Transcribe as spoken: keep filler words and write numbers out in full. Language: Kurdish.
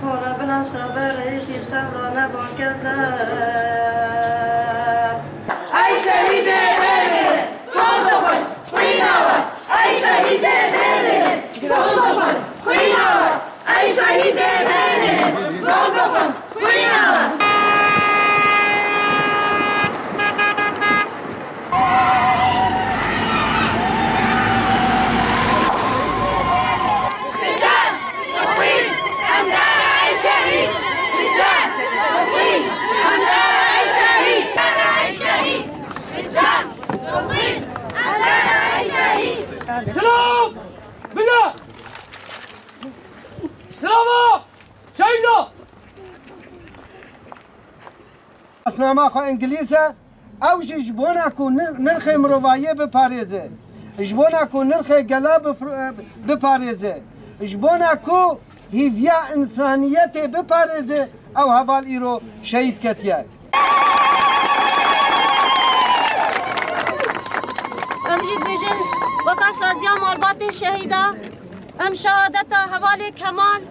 Wala bila şerber reis îşxem ra neba kezek. Ey şehîdê bêbêrin, zor dixwin, xwîna we. Ey şehîdê bêbêrin, zor dixwin, xwîna we. Ey şehîdê bêbêrin, zor dixwin, xwîna we. Silav! Bide! Silava! Şehîda! Nasnama xwe îngilîz e, ew jî ji bona ku nir-, nirxê mirovayiyê biparêze, ji bona ku nirxê gela bifr-, e, biparêze, ji bona ku hîviya însaniyetê biparêze, ew heval îro şehîd ketiye. Em jî dibêjin, weka saziya malbatê şehîda, em şehadeta hevalê Kemal.